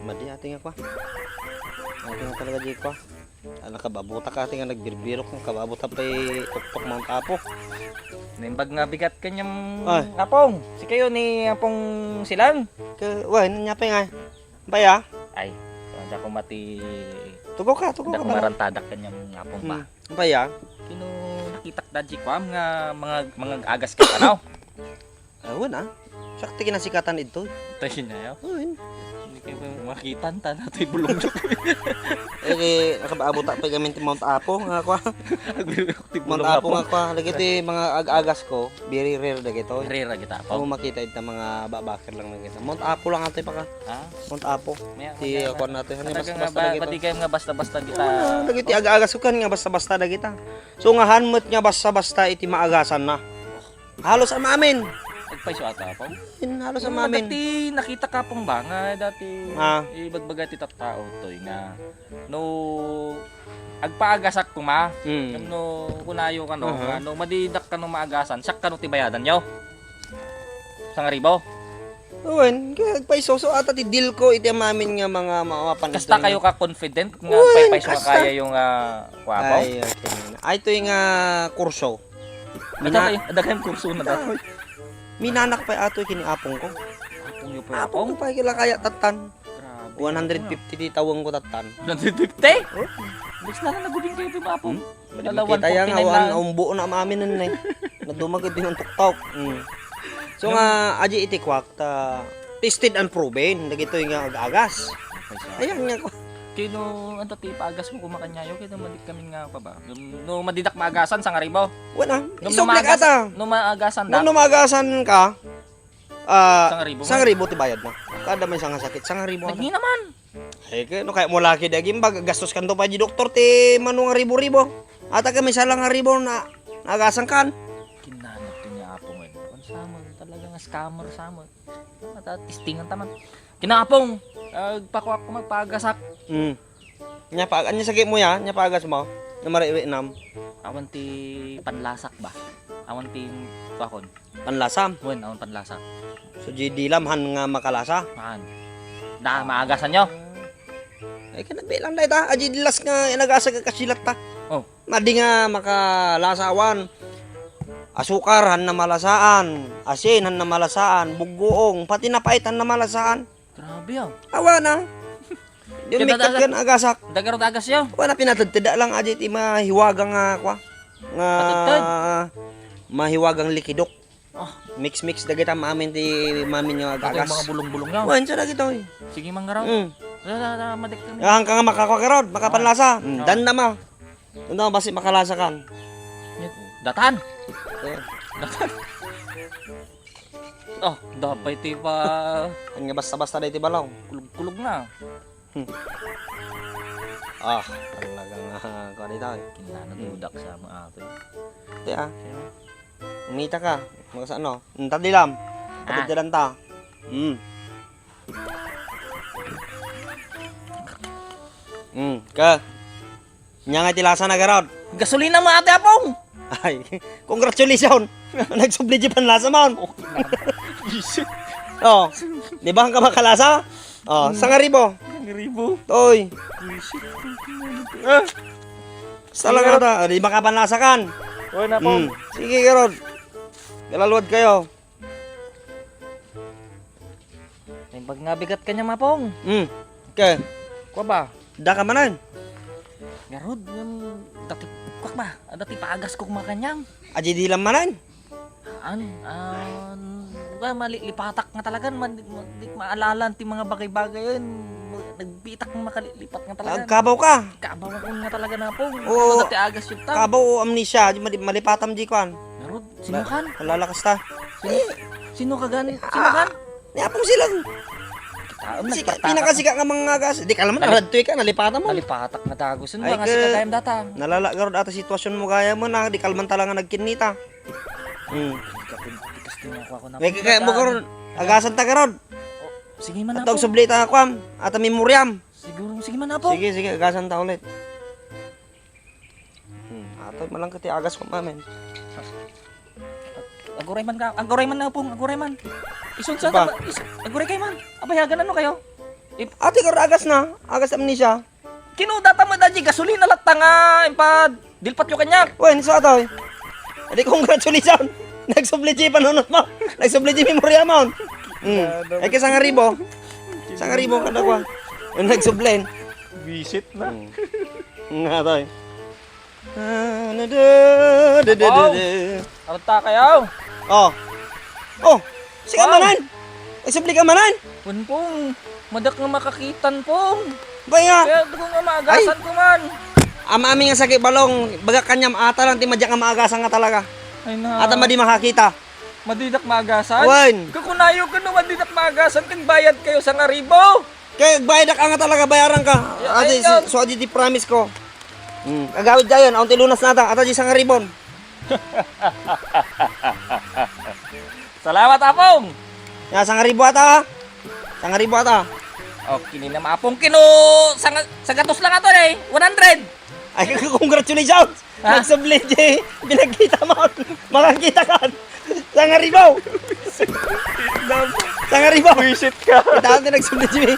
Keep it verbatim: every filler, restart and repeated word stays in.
Madi, ati nga kwa. Ati nga talaga, di kwa. Ah, nakababuta ka, ati nga nagbirbirok, nakababuta pa'y tuktok Mount Apo. Naimbag nga bigat kanyang Ay. Apong. Si kayo ni Apong Silang? Ka, wa, nanya pa nga. Baya? Ay, hindi ako mati... Tugo ka, tugo ka Hindi ako pala. Marantadak kanyang Apong ba? Hmm. Baya? Kino nakitak da di kwam nga mga, mga agas ka, ano? Awan, ah. Sakti kinasikatan ito. Tayo niya, yo? Awan. Hindi kayo makita, ta, na ito'y bulong. Eh, di, nakabaabot pa kami ti Mount Apo, nga kwa. Agbibigay ko ti Mount bulong Apo, Apo. Nga kwa. Lagi ti mga ag-agas ko, very rare dagito. Rare dagita, Apo. Kung makita ita mga babakir lang nakita. Mount Apo lang ato'y paka. Ha? Mount Apo. May, Ti, may, ako na ito. Ano, talaga basta-basta nga ba, dagito. Pati kayo nga basta-basta kita. Wala, lagi ti ag-agas ko kan nga basta-basta dagita. So, nga hanmet nga basta-basta iti maagasan na. Halos amamin. Agpayso ata, Apo? Yun, halos Yung amamin. Dati nakita ka pong ba nga dati Ah. Ibagbaga ti tattao toy nga no agpaagasak kuma. Mm. Ngem no kunayo kano Aha. Nga no madidak kano maagasan, siak kano ti bayadan yo. Sangaribo. Wen, kaya agpayso, so ata ti deal ko iti amamin nga mga maawapan Kasta kayo ka confident nga Wen, paypayso kasta. Kaya yung ah, kwapo? Ay, okay. Ay, ito yung ah, kurso. Mina- Adda kay-, adda kayong kurso na daw. Minanak pay atoy kini apong ko. Apong yo pay Apong ko apong? Pay kila kaya tattan. Grabe. One hundred fifty ti taweng ko tattan. One hundred fifty? Oh. Mas na lang nagubing kayo pay apong. Hmm? Lalawan Kita ko ya nga, pinailan. Wan, umbo na maamin nun eh. Nadumag ito yung tuktok. Hmm. So nga, aji iti kwak, ta, tested and proven. Dagito yung nga ag-agas. Ayan nga ko. Kino, ano ti, paagas mo kumakanyayo, kita malik kami nga pa ba? No, no madidak maagasan, sangaribo. Wala. No, Isubli maagas-, ka ta. No maagasan da. No, no maagasan ka, ah, Sangaribo. Sangaribo ti bayad na. Kada may sangasakit, sangaribo na. Nagni naman. Eh, kaya, no, kaya mo laki daging bag, gastos kanto pa di doktor ti mano nga ribo-ribo. Ata kami sa lang nga ribo na naagasan kan. Kinanap ti niya apo ngayon. Kung sa amin, talagang scammer sa amin. Mata, testingan taman. Kinapong, agpakuak ko magpagasak. Mm. Nya pa, anya sakit mo ya? Nya pagas mo? Na mariwi nam. Awan ti panlasak ba? Awan ti kuakon. Panlasam? Wen, awan panlasak. So, di dilam han nga makalasa? Han. Da, maagasan nyo? Ay, kanabilang da ita. Aji dilas nga inagasak ka kasilat ta. Oh. Madi nga makalasa awan. Asukar, han na malasaan. Asin, han na malasaan. Buggoong, pati napait, han na malasaan. Grabe, ah. Awa na. Di Kaya umikkat daga-, yan, agasak. Dagarot agas yo? Wala, pinatadtada lang, aja iti mahiwagang nga, kwa. Nga Patadtad? Mahiwagang likidok. Ah. Mix-mix, dagita maamin ti mamin nga Ito yung agagas. Mga bulong-bulong nga. Wan, sa dagito, eh. Sige, manggaraw. Mm. Da, da, da, madik kami. Ang ka nga makakwa ka ron, makapanlasa. Ah. Mm, dan na ma. Ano, basi makalasa kan. Datan. Eh. Datan. Oh, dapay ti pa Ang nga basta-basta da iti balaw. Kulog-kulog na. Hmm. Ah, talaga nga, kuwan ita, eh. Kinana Hmm. Dudak sa mga ato, eh. Ito, ah. Sino? Umita ka. Magkasano? Ang tadilam. Ah. Kapit dalan ta. Hmm. Hmm, ka. Nya nga iti lasa na, garod. Gasolina mo, ate, apong! Ay, congratulations! Nagsubli di panlasa mo. Oh, di ba ang kabakalasa? Oh, sangaribo. Sangaribo? Oy. Buwisit. Ah. Salamat, ah. Di makapanlasa kan. Oy, napong. Hmm. Sige, garod. Galaluad kayo. Ay, pag nga bigat kanya, mapong. Hmm. Ke? Kwa ba? Da ka manan? Garod, yung dati, kwak ba? Ah, dati paagas ko kumakanyang. Aji di lang manan? An, an, ba, malilipatak nga talaga, man, di, di maalalan ti mga bagay-bagay yun. Nagbitak ng makalilipat nga talaga. Agkabaw ka? Kabaw ko nga talaga na, pong. Oo. Ano dati agas yun ta? Kabaw o amnesia, di mali-, malipatam di kwan. Garod, sino kan? Malalakas ta. Sino, sino ka gani? Sino kan? Ni Apong Silang. Ah, Sika, nagpataka. Pinakasika nga mga agas. Di ka naman, Nali-, naladtoy ka, nalipatam mo. Nalipatak na tago. Sino Ay, ba nga ka, sika kayam data? Nalala garod ata sitwasyon mo gaya mo na, di ka naman talaga nagkinita. Hmm. Hindi ka pin-, hindi ka tinako ako na May kaya mo karon, agasan ta karon. Oh, sige man At na po. Subli ta, kwam, at ang memoryam. Siguro, sige man na po. Sige, sige, agasan ta ulit. Hmm, ato malang kati agas ko, mamen. Aguray man ka, aguray man na po, aguray man. Isun sa Ba? Taba-, is-, aguray kayo man. Abayagan ano kayo? Ip- Ati, kar agas na. Agas amnesia. Kinuda ta met, adjay gasolina latta nga impad dilpat yo kaniak. Wen, so atoy. Adi, congratulations. Nagsubli di panunot mo. Nagsubli di memorya mo. Hmm. Ay, kay sangaribo. Sangaribo kada kua. Nagsubli. Visit na. Hmm. Nga, toy. Ah, na, da, da, da, da, Wow. da. Arta kayo? Oh. Oh. Sige Wow. manan. Ay, subli ka manan. Wen, Pong. Madak nga makakitan, Pong. Bay nga. Kaya ko nga maagasan Ay. ko man. Ama-ami nga sakit balong, baga kanyam ata lang ti madyak nga maagasan nga talaga. Ay na. Ata madi makakita. Madidak maagasan? Wen. Kakunayo ka no madidak maagasan, kag bayad kayo sangaribo. Kay agbayad ka nga talaga, bayaran ka. Ay, Adi, ay, si, no. so adi di promise ko. Hmm, agawid dayon, awan ti lunas nata, ata di sangaribo. Salamat, Apong! Ya, sangaribo ata, ha? Sangaribo ata. Okay, ni na, Apong, kino, sanga-, sagatos lang ato, eh. One hundred. Ay, congratulations! Ha? Nagsubli, Jay. Pinagkita mo. Makakita ka. Sangaribo. Sangaribo. Buisit ka. Kita ang nagsubli, Jay.